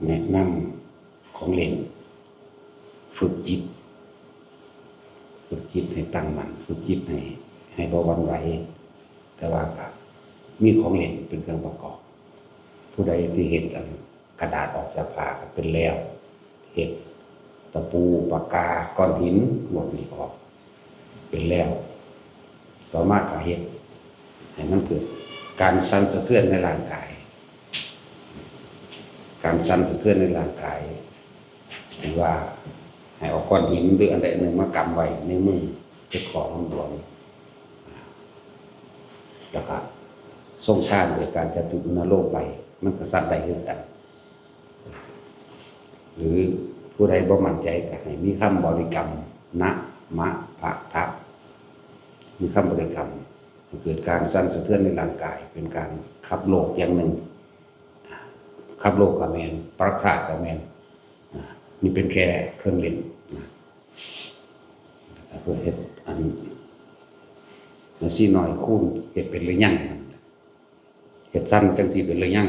ແນະນຳຂອງເຫຼັ້ນ ຝຶກຈິດ ຝຶກຈິດໃຫ້ຕັ້ງໝັ້ນ ຝຶກຈິດໃຫ້ ໃຫ້ບໍ່ຫວັ່ນໄຫວ ແຕ່ວ່າກໍມີຂອງເຫຼັ້ນເປັນເຄື່ອງປະກອບ. ຜູ້ໃດທີ່ເຮັດອັນ ກະດາດອອກຈາກຜ້າກໍເປັນແລ້ວ, ເຮັດຕະປູ, ປາກກາ, ກ້ອນຫີນ ພວກນີ້ອອກເປັນແລ້ວ. ຕໍ່ມາກໍເຮັດໃຫ້ມັນເກີດການສັ່ນສະເທືອນໃນຮ່າງກາຍ. ການສັ່ນສະເທືອນໃນຮ່າງກາຍ ຫຼືວ່າໃຫ້ເອົາກ້ອນຫີນ ຫຼືອັນໃດອັນໜຶ່ງມາກຳໄວ້ໃນມື ເຮັດຂໍ້ຫອມຫຼວງ ແລ້ວກໍຊົງຊານໂດຍການຈັບຈຸດອຸນາໂລມໄປ ມັນກໍສັ່ນໄດ້ຄືກັນ. ຫຼືຜູ້ໃດບໍ່ໝັ້ນໃຈກໍໃຫ້ມີຄຳບໍລິກຳ ນະ ມະ ພະ ທະ ມີຄຳບໍລິກຳ ໃຫ້ເກີດການສັ່ນສະເທືອນໃນຮ່າງກາຍ ເປັນການຂັບໂລກຢ່າງໜຶ່ງ. ຂັບໂລກກໍແມ່ນ ປະທາດກໍແມ່ນ. ນີ້ເປັນແຄ່ເຄື່ອງຫຼິ້ນນະ ເພື່ອເຮັດອັນ ແນວຊີ້ໜ້ອຍຄູນ ເຮັດເປັນຫຼືຍັງ? ເຮັດຊັ້ນຈັ່ງຊີ້ເປັນຫຼືຍັງ?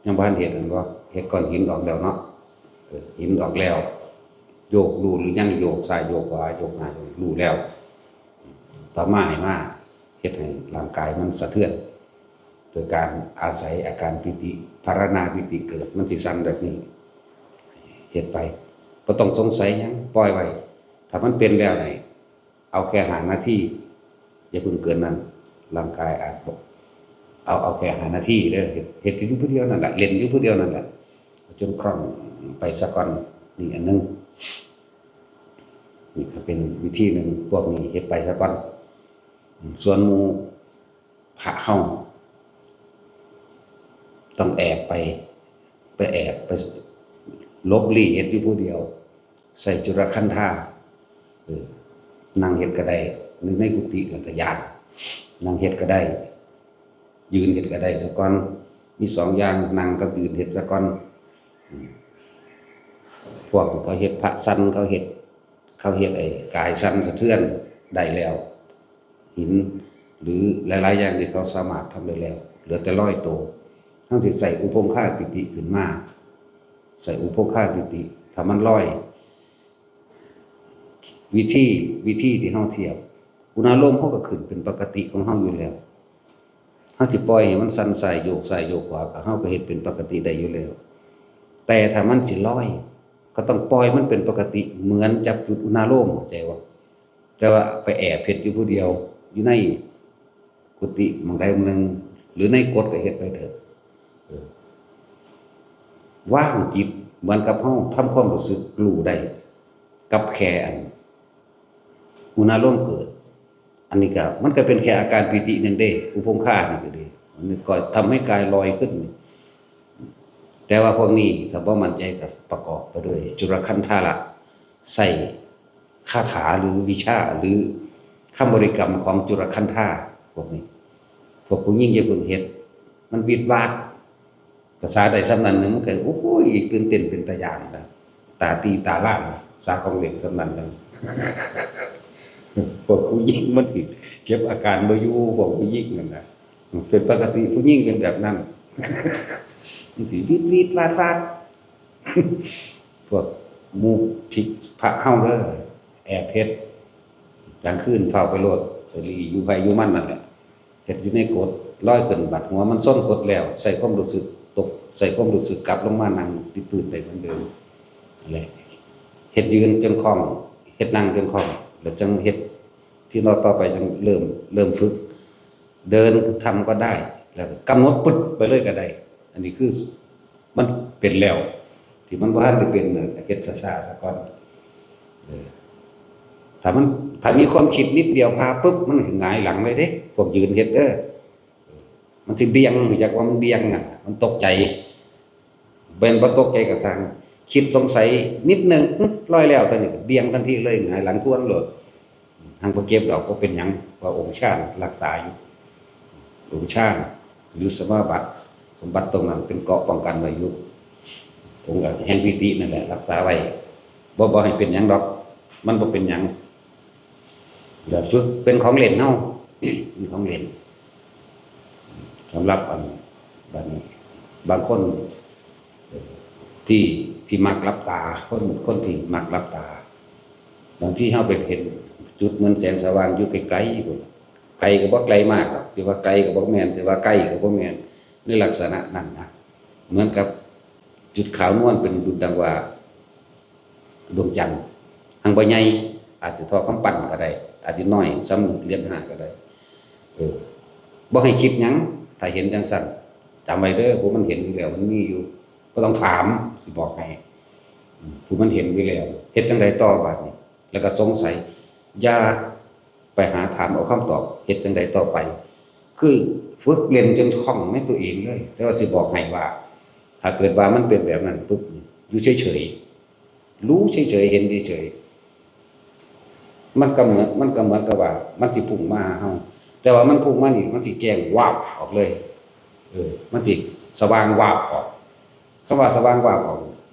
ຍັງບໍ່ທັນເຮັດແມ່ນບໍ່? ເຮັດກ້ອນຫີນອອກແລ້ວເນາະ ເອີ ຫີນອອກແລ້ວ ໂຍກຮູ້ຫຼືຍັງ? ໂຍກຊ້າຍໂຍກຂວາ ໂຍກໜ້າໂຍກ ຮູ້ແລ້ວ. ຕໍ່ມາໃຫ້ມາເຮັດໃຫ້ຮ່າງກາຍມັນສະເທືອນ ໂດຍການອາໄສອາການປີຕິ ພາລະນາປີຕິເກີດ ມັນຊິສັ່ນແບບນີ້ ເຮັດໄປ ບໍ່ຕ້ອງສົງໄສຫຍັງ ປ່ອຍໄວ້. ຖ້າມັນເປັນແລ້ວນີ້ ເອົາແຄ່ຫ້ານາທີ ຢ່າເພິ່ງເກີນນັ້ນ ຮ່າງກາຍອາດບໍ່ ເອົາ ເອົາແຄ່ຫ້ານາທີເດີ ເຮັດ ເຮັດຢູ່ຜູ້ດຽວນັ້ນລະ ຫຼິ້ນຢູ່ຜູ້ດຽວນັ້ນລະ ຈົນຄ່ອງໄປສາກ່ອນ. ນີ້ອັນໜຶ່ງ ນີ້ກໍເປັນວິທີໜຶ່ງ ພວກນີ້ເຮັດໄປສາກ່ອນ. ສ່ວນໝູ່ພະເຮົາຕ້ອງແອບໄປ ໄປແອບ ໄປຫຼົບຫຼີກເຮັດຢູ່ຜູ້ດຽວ ໃສ່ຈຸລະຄັນທາ ເອີ ນັ່ງເຮັດກໍໄດ້ ຢູ່ໃນກຸຕິແລ້ວກໍຢ້ານ ນັ່ງເຮັດກໍໄດ້ ຢືນເຮັດກໍໄດ້ສາກ່ອນ ມີສອງຢ່າງ ນັ່ງກັບຢືນເຮັດສາກ່ອນ. ອືມ ພວກເຂົາເຮັດພະສັ່ນ ເຂົາເຮັດ ເຂົາເຮັດໃຫ້ກາຍສັ່ນສະເທືອນໄດ້ແລ້ວ ຫີນ ຫຼືຫຼາຍໆຢ່າງທີ່ເຂົາສາມາດທຳໄດ້ແລ້ວ ເຫຼືອແຕ່ລອຍໂຕ. ເຮົາຊິໃສ່ອຸຄົງຄາປີຕິຂຶ້ນມາ ໃສ່ອຸຄົງຄາປີຕິ ຖ້າມັນລອຍ ວິທີ ວິທີທີ່ເຮົາທຽບ ອຸນາໂລມເຮົາກໍຂຶ້ນເປັນປະກະຕິຂອງເຮົາຢູ່ແລ້ວ. ເຮົາຊິປ່ອຍໃຫ້ມັນສັ່ນຊ້າຍໂຍກຊ້າຍໂຍກຂວາ ກໍເຮົາກໍເຮັດເປັນປະກະຕິໄດ້ຢູ່ແລ້ວ. ແຕ່ຖ້າມັນຊິລອຍ ກໍຕ້ອງປ່ອຍມັນເປັນປະກະຕິ ເໝືອນຈັບຈຸດອຸນາໂລມ ເຂົ້າໃຈບໍ່? ແຕ່ວ່າໄປແອບເຮັດຢູ່ຜູ້ດຽວ ຢູ່ໃນກຸຕິໝ່ອງໃດໝ່ອງໜຶ່ງ ຫຼືໃນກົດກໍເຮັດໄປເຖາະ ເອີ ວາງຈິດເໝືອນກັບເຮົາທຳຄວາມຮູ້ສຶກຮູ້ໄດ້ກັບແຄ່ອັນ ອຸນາໂລມເກີດ. ອັນນີ້ກໍ ມັນກໍເປັນແຄ່ອາການປີຕິໜຶ່ງເດ້ ອຸຄົງຄານີ້ກໍດີ ມັນກໍທຳໃຫ້ກາຍລອຍຂຶ້ນ. ແຕ່ວ່າພວກນີ້ຖ້າບໍ່ໝັ້ນໃຈກໍປະກອບໄປດ້ວຍຈຸລະຄັນທາລະ ໃຊ້ຄາຖາ ຫຼືວິຊາ ຫຼືຄຳບໍລິກຳຂອງຈຸລະຄັນທາ ພວກນີ້. ພວກຜູ້ຍິງຢ່າເພິ່ງເຮັດ ມັນວິດວາດ. ພາສາໄດ້ສ່ຳນັ້ນໜຶ່ງ ມັນກໍ ໂອ້ຍ ຕື່ນເຕັ້ນເປັນຕາຢ້ານນະ ຕາຕີຕາລ້ານ ພາສາຂອງເຫຼັ້ນສ່ຳນັ້ນໜຶ່ງ. ພວກຜູ້ຍິງມັນຊິເກັບອາການບໍ່ຢູ່ ພວກຜູ້ຍິງນັ້ນນະ ເປັນປົກກະຕິຜູ້ຍິງເປັນແບບນັ້ນ ມັນຊິວິດໆວາດໆ. ພວກໝູ່ພິກພະເຮົາເດີ ແອບເຮັດ ກາງຄືນຟ້າວໄປໂລດ ໄປຫຼີ່ຢູ່ໃຜຢູ່ມັນນັ້ນແຫຼະ. ເຮັດຢູ່ໃນກົດ ລອຍຂຶ້ນ ບັດຫົວມັນຊົນກົດແລ້ວ ໃສ່ຄວາມຮູ້ສຶກຕົກ ໃສ່ຄວາມຮູ້ສຶກກັບລົງມານັ່ງຕິດພື້ນໄດ້ເໝືອນເດີມ ແລະ ເຮັດຢືນຈົນຄ່ອງ ເຮັດນັ່ງຈົນຄ່ອງ ແລ້ວຈັ່ງເຮັດທີ່ຕໍ່ໄປ ຈັ່ງເລີ່ມ ເລີ່ມຝຶກ ເດີນທຳກໍໄດ້ ແລ້ວກໍກຳນົດປຶດໄປເລີຍກໍໄດ້. ອັນນີ້ຄື ມັນເປັນແລ້ວ ທີ່ມັນບໍ່ທັນໄດ້ເປັນນະ ເຮັດຊ້າໆຊະກ່ອນ. ເອີ ຖ້າມັນ ຖ້າມີຄວາມຄິດນິດດຽວພາປຶບ ມັນຫງາຍຫຼັງເລີຍເດ້ ພວກຢືນເຮັດເດີ ມັນຊິບ່ຽງ ຮູ້ຈັກວ່າມັນບ່ຽງນະ ມັນຕົກໃຈ ແມ່ນບໍ່ຕົກໃຈກໍຊ່າງ ຄິດສົງໄສນິດໜຶ່ງ ອື ລອຍແລ້ວ ຕອນນີ້ກໍບ່ຽງທັນທີເລີຍ ຫງາຍຫຼັງທວນໂລດ. ຫາງບໍ່ເຈັບດອກ ບໍ່ເປັນຫຍັງ ເພາະອົງຊານລັກສາຢູ່ ອົງຊານ ຫຼືສະມາບັດ ສົມບັດຕົງນັ້ນເປັນເກາະປ້ອງກັນໄວ້ຢູ່ ອົງແຫ່ງປີຕິນັ້ນແຫຼະ ລັກສາໄວ້ ບໍ່ ບໍ່ໃຫ້ເປັນຫຍັງດອກ ມັນບໍ່ເປັນຫຍັງ. ແລ້ວຝຶກເປັນຂອງເຫຼັ້ນເຮົາ ເປັນຂອງເຫຼັ້ນ ສຳລັບອັນ ບັດນີ້ ບາງຄົນ ເອີ ທີ່ ທີ່ມັກຫຼັບຕາ ຄົນ ຄົນທີ່ມັກຫຼັບຕາ ບາງທີເຮົາໄປເຫັນຈຸດເໝືອນແສງສະຫວ່າງຢູ່ໄກໆພຸ້ນ ໄກກໍບໍ່ໄກມາກດອກ ຊິວ່າໄກກໍບໍ່ແມ່ນ ຊິວ່າໃກ້ກໍບໍ່ແມ່ນ ໃນລັກສະນະນັ້ນນະ ເໝືອນກັບຈຸດຂາວນວນເປັນດຸດດັ່ງວ່າ ດວງຈັນ ຫາກບໍ່ໃຫຍ່ ອາດຈະທໍ່ກຳປັ້ນກໍໄດ້ ອາດຈະນ້ອຍສ່ຳຫຼຽນຫ້າກໍໄດ້ ເອີ ບໍ່ໃຫ້ຄິດຫຍັງ ຖ້າເຫັນຈັ່ງຊັ້ນ ຈຳໄວ້ເດີ ຜູ້ມັນເຫັນຢູ່ແລ້ວ ມັນມີຢູ່ ບໍ່ຕ້ອງຖາມ ຊິບອກໃຫ້ ອືມ ຜູ້ມັນເຫັນຢູ່ແລ້ວ ເຮັດຈັ່ງໃດຕໍ່ບາດນີ້ ແລ້ວກໍສົງໄສ ຢ່າໄປຫາຖາມເອົາຄຳຕອບ ເຮັດຈັ່ງໃດຕໍ່ໄປ ຄືຝຶກເຫຼັ້ນຈົນຄ່ອງໃນຕົວເອງເລີຍ ແຕ່ວ່າຊິບອກໃຫ້ວ່າ ຖ້າເກີດວ່າມັນເປັນແບບນັ້ນປຶບ ຢູ່ເສີຍໆ ຮູ້ເສີຍໆ ເຫັນເສີຍໆ ມັນກໍເໝືອນ ມັນກໍເໝືອນກັບວ່າມັນຊິພຸ່ງມາຫາເຮົາ ແຕ່ວ່າມັນພຸ່ງມານີ້ ມັນຊິແຈ້ງວາບອອກເລີຍ ເອີ ມັນຊິສະຫວ່າງວາບອອກ ຄຳວ່າສະຫວ່າງວາບອອກ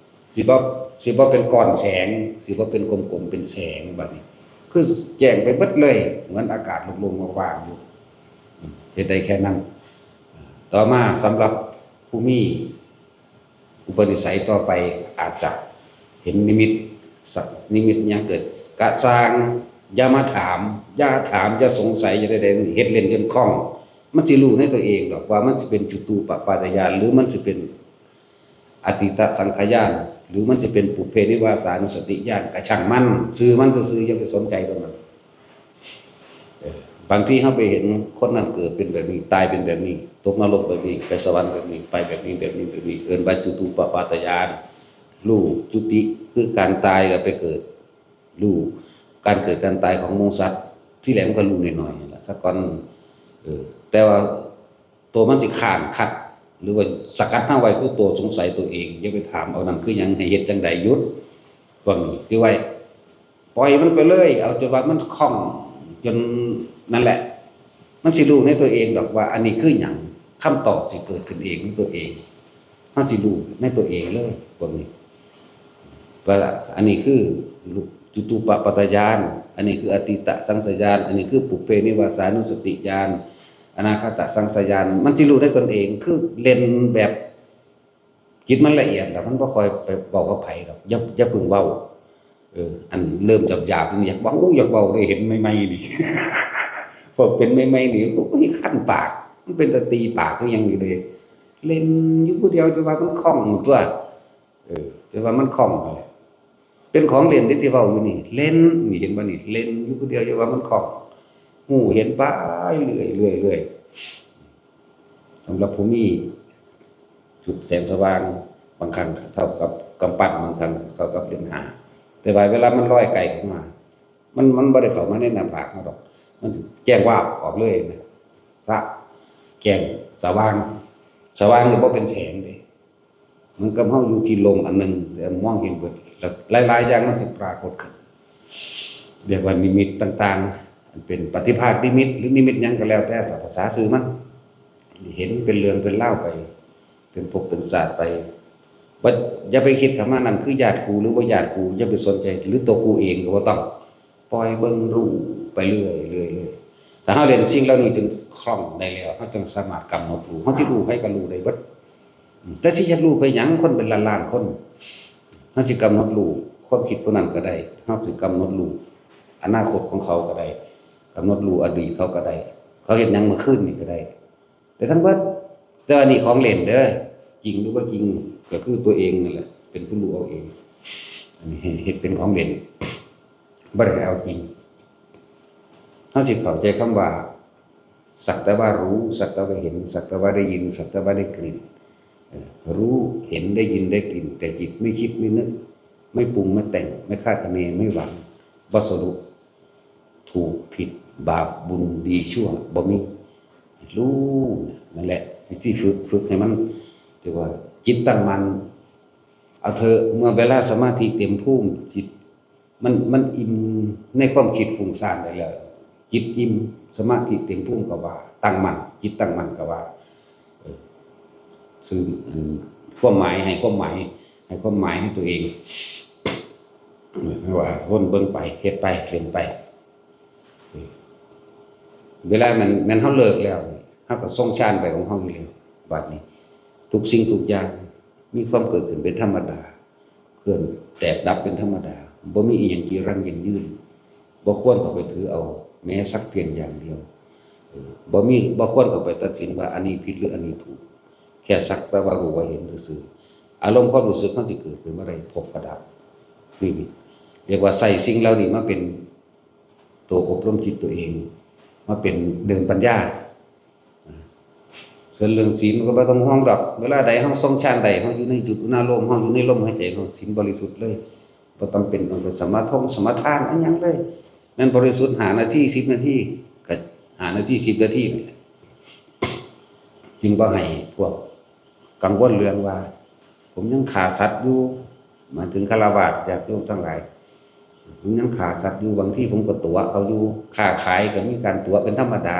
ຊິບໍ່ ຊິບໍ່ເປັນກ້ອນແສງ ຊິບໍ່ເປັນກົມໆ ເປັນແສງ ບາດນີ້ ຄືແຈ້ງໄປເບິດເລີຍ ເໝືອນອາກາດໂລ່ງໆ ວ່າງໆ ຢູ່ ເຮັດໄດ້ແຄ່ນັ້ນ. ຕໍ່ມາສຳລັບຜູ້ມີ ອຸປະນິໄສຕໍ່ໄປອາດຈະເຫັນນິມິດ ສະ ນິມິດຫຍັງເກີດ ກະຊ່າງ ຢ່າມາຖາມ ຢ່າຖາມ ຢ່າສົງໄສ ຢ່າໃດໆ ເຮັດເຫຼັ້ນຈົນຄ່ອງ ມັນຊິຮູ້ໃນຕົວເອງດອກວ່າມັນຊິເປັນຈຸຕູປະປາດຕະຍານ ຫຼື ມັນຊິເປັນອະຕີຕະສັງຂະຍານ ຫຼື ມັນຊິເປັນປຸບເພນິວາສານຸສະຕິຍານ ກະຊ່າງມັນ ຊື່ມັນຊື່ໆ ຢ່າໄປສົນໃຈຕົງນັ້ນ. ເອີ ບາງທີເຮົາໄປເຫັນຄົນນັ້ນເກີດເປັນແບບນີ້ ຕາຍເປັນແບບນີ້ ຕົກນະລົກແບບນີ້ ໄປສະຫວັນແບບນີ້ ໄປແບບນີ້ ແບບນີ້ ແບບນີ້ ເອີ້ນວ່າຈຸຕູປະປາດຕະຍານ ຮູ້ຈຸຕິ ຄືການຕາຍແລ້ວໄປເກີດ ຮູ້ການເກີດການຕາຍຂອງໝູ່ສັດ ທີແລກມັນກໍຮູ້ໜ້ອຍໆ ນັ້ນລະ ສາກ່ອນ ເອີ ແຕ່ວ່າ ໂຕມັນຊິຄ້ານຂັດ ຫຼືວ່າສະກັດເຮົາໄວ້ ຄືໂຕສົງໄສຕົວເອງ ຢ່າໄປຖາມເອົານັ້ນຄືຫຍັງ ໃຫ້ເຮັດຈັ່ງໃດ ຢຸດພວກນີ້ຖືໄວ້ ປ່ອຍມັນໄປເລີຍ ເອົາຈົນວ່າມັນຄ່ອງ ຈົນນັ້ນແຫຼະ ມັນຊິຮູ້ໃນຕົວເອງດອກວ່າອັນນີ້ຄືຫຍັງ ຄຳຕອບຊິເກີດຂຶ້ນເອງໃນຕົວເອງ ເຮົາຊິຮູ້ໃນຕົວເອງເລີຍພວກນີ້ ວ່າອັນນີ້ຄືຈຸຕູປະປາດຕະຍານ ອັນນີ້ຄືອະຕີຕະສັງສະຍານ ອັນນີ້ຄືປຸບເພນິວາສານຸສະຕິຍານ ອະນາຄະຕະສັງສະຍານ ມັນຊິຮູ້ໃນຕົນເອງ ຄືເຫຼັ້ນແບບ ຈິດມັນລະອຽດແລ້ວ ມັນບໍ່ຄ່ອຍໄປເວົ້າກັບໃຜດອກ ຢ່າ ຢ່າເພິ່ງເວົ້າ ເອີ ອັນເລີ່ມຫຍາບໆ ນີ້ຢາກເວົ້າ ຢາກເວົ້າໄດ້ເຫັນໃໝ່ໆ ນີ້ ພວກເປັນໃໝ່ໆ ນີ້ ໂອ້ຍ ຄັນປາກ ມັນເປັນຕາຕີປາກຄືຫຍັງນີ້ເດ້ ເຫຼັ້ນຢູ່ຜູ້ດຽວ ແຕ່ວ່າມັນຄ່ອງຕົວະ ເອີ ແຕ່ວ່າມັນຄ່ອງຫັ້ນແຫຼະ ເປັນຂອງເຫຼັ້ນເດ້ທີ່ເວົ້າຢູ່ນີ້ ເຫຼັ້ນ ນີ້ເຫັນບໍ່ນີ້ ເຫຼັ້ນຢູ່ຜູ້ດຽວ ຢ່າວ່າມັນຄ່ອງ ຮູ້ເຫັນໄປເລື້ອຍໆ ສຳລັບຜູ້ມີຈຸດແສງສະຫວ່າງ ບາງຄັ້ງເທົ່າກັບກຳປັ້ນ ບາງຄັ້ງເທົ່າກັບເຫຼັ້ນຫ້າ ແຕ່ວ່າເວລາມັນລອຍໄກເຂົ້າມາ ມັນ ມັນບໍ່ໄດ້ເຂົ້າມາໃນໜ້າຜາກເຮົາດອກ ມັນແຈ້ງວາບອອກເລີຍນະ ສະ ແຈ້ງ ສະຫວ່າງ ສະຫວ່າງນີ້ບໍ່ເປັນແສງເດ້ ເໝືອນກັບເຮົາຢູ່ທີ່ໂລ່ງອັນໜຶ່ງ ແຕ່ມອງເຫັນເບິດ ແລ້ວຫຼາຍໆຢ່າງມັນຊິປາກົດຂຶ້ນ ຮຽກວ່ານິມິດຕ່າງໆ ອັນເປັນປະຕິພາກນິມິດ ຫຼື ນິມິດຫຍັງກໍແລ້ວແຕ່ ສະ ພາສາຊື່ມັນ ເຫັນເປັນເລື່ອງເປັນລາວໄປ ເປັນພົບເປັນຊາດໄປ ບໍ່ ຢ່າໄປຄິດຄຳວ່ານັ້ນຄືຍາດກູ ຫຼື ບໍ່ຍາດກູ ຢ່າໄປສົນໃຈ ຫຼື ຕົວກູເອງກໍບໍ່ຕ້ອງ ປ່ອຍເບິ່ງຮູ້ໄປເລື້ອຍໆ ຖ້າເຮົາເຫຼັ້ນສິ່ງເຫຼົ່ານີ້ຈົນຄ່ອງໄດ້ແລ້ວ ເຮົາຈຶ່ງສາມາດກຳນົດຮູ້ ເຮົາຊິຮູ້ໃຜກໍຮູ້ໄດ້ເບິດ ແຕ່ຊິຢາກຮູ້ໄປຫຍັງ ຄົນເປັນລ້ານໆຄົນ ເຮົາຊິກຳນົດຮູ້ຄວາມຄິດຜູ້ນັ້ນກໍໄດ້ ເຮົາຊິກຳນົດຮູ້ອະນາຄົດຂອງເຂົາກໍໄດ້ ກຳນົດຮູ້ອະດີດເຂົາກໍໄດ້ ເຂົາເຮັດຫຍັງມື້ຄືນນີ້ກໍໄດ້ ໄດ້ທັງເບິດ ແຕ່ວ່ານີ້ຂອງເຫຼັ້ນເດີ ຈິງຫຼືບໍ່ຈິງ ກໍຄືຕົວເອງນັ້ນແຫຼະ ເປັນຜູ້ຮູ້ເອົາເອງ ອັນນີ້ເຮັດເປັນຂອງເຫຼັ້ນ ບໍ່ໄດ້ເອົາຈິງ ເຮົາຊິເຂົ້າໃຈຄຳວ່າ ສັກແຕ່ວ່າຮູ້ ສັກແຕ່ວ່າເຫັນ ສັກແຕ່ວ່າໄດ້ຍິນ ສັກແຕ່ວ່າໄດ້ກິ່ນ ເອີ ຮູ້ເຫັນໄດ້ຍິນໄດ້ກິ່ນ ແຕ່ຈິດໄມ່ຄິດໄມ່ນຶກ ໄມ່ປຸງໄມ່ແຕ່ງ ໄມ່ຄາດຄະເນ ໄມ່ຫວັງ ບໍ່ສະຫຼຸບ ຖືກຜິດ ບາບບຸນດີຊົ່ວ ບໍ່ມີ ຮູ້ ນັ້ນແຫຼະ ວິທີຝຶກ ຝຶກໃຫ້ມັນ ເອີ້ນວ່າ ຈິດຕັ້ງໝັ້ນ ເອົາເຖາະ ເມື່ອເວລາສະມາທິເຕັມພູມ ຈິດ ມັນ ມັນອີ່ມໃນຄວາມຄິດຟຸ້ງສ້ານໄດ້ແລ້ວ ຈິດອີ່ມ ສະມາທິເຕັມພູມກໍວ່າ ຕັ້ງໝັ້ນ ຈິດຕັ້ງໝັ້ນກໍວ່າ ເອີ ຊື່ ອັນ ຄວາມໝາຍ ໃຫ້ຄວາມໝາຍ ໃຫ້ຄວາມໝາຍໃຫ້ຕົວເອງ ວ່າຄົນເບິ່ງໄປ ເຮັດໄປ ເປັນໄປ ເວລາແມ່ນ ແມ່ນເຮົາເລີກແລ້ວນີ້ ເຮົາກໍຊົງຊານໄປຂອງເຮົາຢູ່ແລ້ວ ບາດນີ້ ທຸກສິ່ງທຸກຢ່າງ ມີຄວາມເກີດຂຶ້ນເປັນທຳມະດາ, ເຄື່ອນແຕກດັບເປັນທຳມະດາ, ບໍ່ມີອີ່ຫຍັງຈີລັງຢັ້ງຢືນ. ບໍ່ຄວນເຂົ້າໄປຖືເອົາແມ້ສັກພຽງຢ່າງດຽວ. ເອີ ບໍ່ມີ, ບໍ່ຄວນເຂົ້າໄປຕັດສິນວ່າອັນນີ້ຜິດ ຫຼື ອັນນີ້ຖືກ. ແຄ່ສັກແຕ່ວ່າຮູ້ວ່າເຫັນຊື່ໆ. ອາລົມຄວາມຮູ້ສຶກເຮົາຊິເກີດຂຶ້ນເມື່ອໃດ ພົບກໍດັບ. ນີ້ ນີ້ ເອີ້ນວ່າໃຊ້ສິ່ງເຫຼົ່ານີ້ມາເປັນໂຕອົບຮົມຈິດຕົວເອງ, ມາເປັນເດີ່ນປັນຍາ. ສ່ວນເລື່ອງສິນກໍບໍ່ຕ້ອງຫ່ວງດອກ. ເວລາໃດເຮົາຊົງຊານໄດ້, ເຮົາຢູ່ໃນຈຸດອຸນາໂລມ, ເຮົາຢູ່ໃນລົມຫາຍໃຈຂອງສິນບໍລິສຸດເລີຍ, ບໍ່ຈຳເປັນຕ້ອງໄປສະມາທົງສະມາທານອີ່ຫຍັງເລີຍ. ແມ່ນບໍລິສຸດຫ້ານາທີ ສິບນາທີ, ກໍຫ້ານາທີ ສິບນາທີນັ້ນແຫຼະ. ຈຶ່ງບໍ່ໃຫ້ພວກກັງວົນເລື່ອງວ່າ ຜົມຍັງຂ້າສັດຢູ່, ໝາຍເຖິງຄາລະວາດຍາດໂຍມທັງຫຼາຍ, ຜົມຍັງຂ້າສັດຢູ່, ບາງທີຜົມກໍຕົວະເຂົາຢູ່, ຄ້າຂາຍກໍມີການຕົວະເປັນທຳມະດາ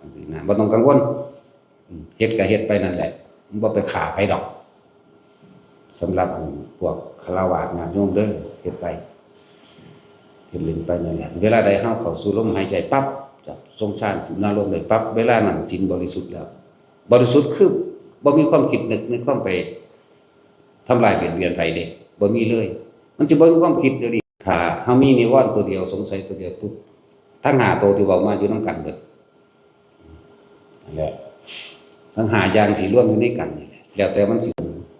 ຈັ່ງຊີ້ນະ, ບໍ່ຕ້ອງກັງວົນ. ເຮັດກໍເຮັດໄປນັ້ນແຫຼະ, ມັນບໍ່ໄປຂ້າໃຜດອກ. ສຳລັບພວກຄາລະວາດຍາດໂຍມເດີ, ເຮັດໄປ ເຮັດຫຼິ້ນໄປນັ້ນແຫຼະ. ເວລາໃດເຮົາເຂົ້າສູ່ລົມຫາຍໃຈປັບ, ຈັບຊົງຊານຢູ່ນາລົມໄດ້ປັບ, ເວລານັ້ນສິນບໍລິສຸດແລ້ວ. ບໍລິສຸດຄືບໍ່ມີຄວາມຄິດນຶກໃນຄວາມໄປທຳລາຍບຽດບຽນໃຜເດ້, ບໍ່ມີເລີຍ. ມັນຊິບໍ່ມີຄວາມຄິດດຽວນີ້. ຖ້າເຮົາມີນິວອນຕົວດຽວ, ສົງໄສຕົວດຽວປຸບ, ທັງຫ້າໂຕທີ່ເວົ້າມາຢູ່ນຳກັນເບິດ. ນັ້ນແຫຼະ ທັງຫ້າຢ່າງຊິລວມຢູ່ໃນກັນນີ້ແຫຼະ, ແລ້ວແຕ່ມັນຊິ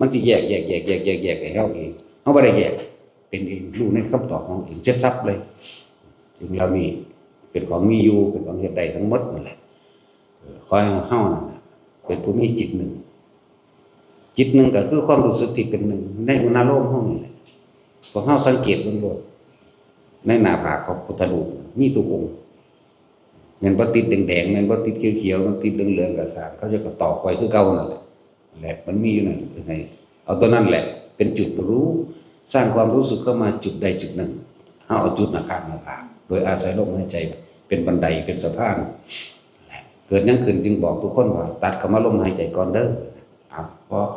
ມັນຊິແຍກ ແຍກ ແຍກ ແຍກ ແຍກ ແຍກໃຫ້ເຮົາເອງ. ເຮົາບໍ່ໄດ້ແຍກ, ເປັນເອງ, ຮູ້ໃນຄຳຕອບຂອງເອງ ເສັດສັບເລີຍ. ສິ່ງເຫຼົ່ານີ້ເປັນຂອງມີຢູ່, ເປັນຂອງເຮັດໄດ້ທັງໝົດນັ້ນແຫຼະ. ເອີ ຂໍໃຫ້ເຮົານັ້ນນະ ເປັນຜູ້ມີຈິດໜຶ່ງ. ຈິດໜຶ່ງກໍຄືຄວາມຮູ້ສຶກທີ່ເປັນໜຶ່ງໃນອຸນາໂລມເຮົານີ້ແຫຼະ. ພວກເຮົາສັງເກດເບິ່ງໂລດ, ໃນໜ້າຜາກພະພຸດທະຮູບມີທຸກອົງ. ແມ່ນບໍ່ຕິດແດງໆ, ແມ່ນບໍ່ຕິດຂຽວໆ, ມັນຕິດເຫຼືອງໆກໍຊ່າງ, ເຂົາເຈົ້າກໍຕອກໄວ້ຄືເກົ່ານັ້ນແຫຼະ. ແຫຼະ ມັນມີຢູ່ນັ້ນ, ໃຫ້ເອົາຕົວນັ້ນແຫຼະເປັນຈຸດຮູ້, ສ້າງຄວາມຮູ້ສຶກເຂົ້າມາຈຸດໃດຈຸດໜຶ່ງ. ເຮົາເອົາຈຸດໜ້າກາກໜ້າຜາກ ໂດຍອາໄສລົມຫາຍໃຈເປັນບັນໄດ, ເປັນສະພານ. ແລະ ເກີດຫຍັງຂຶ້ນຈຶ່ງບອກທຸກຄົນວ່າ ຕັດເຂົ້າມາລົມຫາຍໃຈກ່ອນເດີ. ເອົາ ເພາະ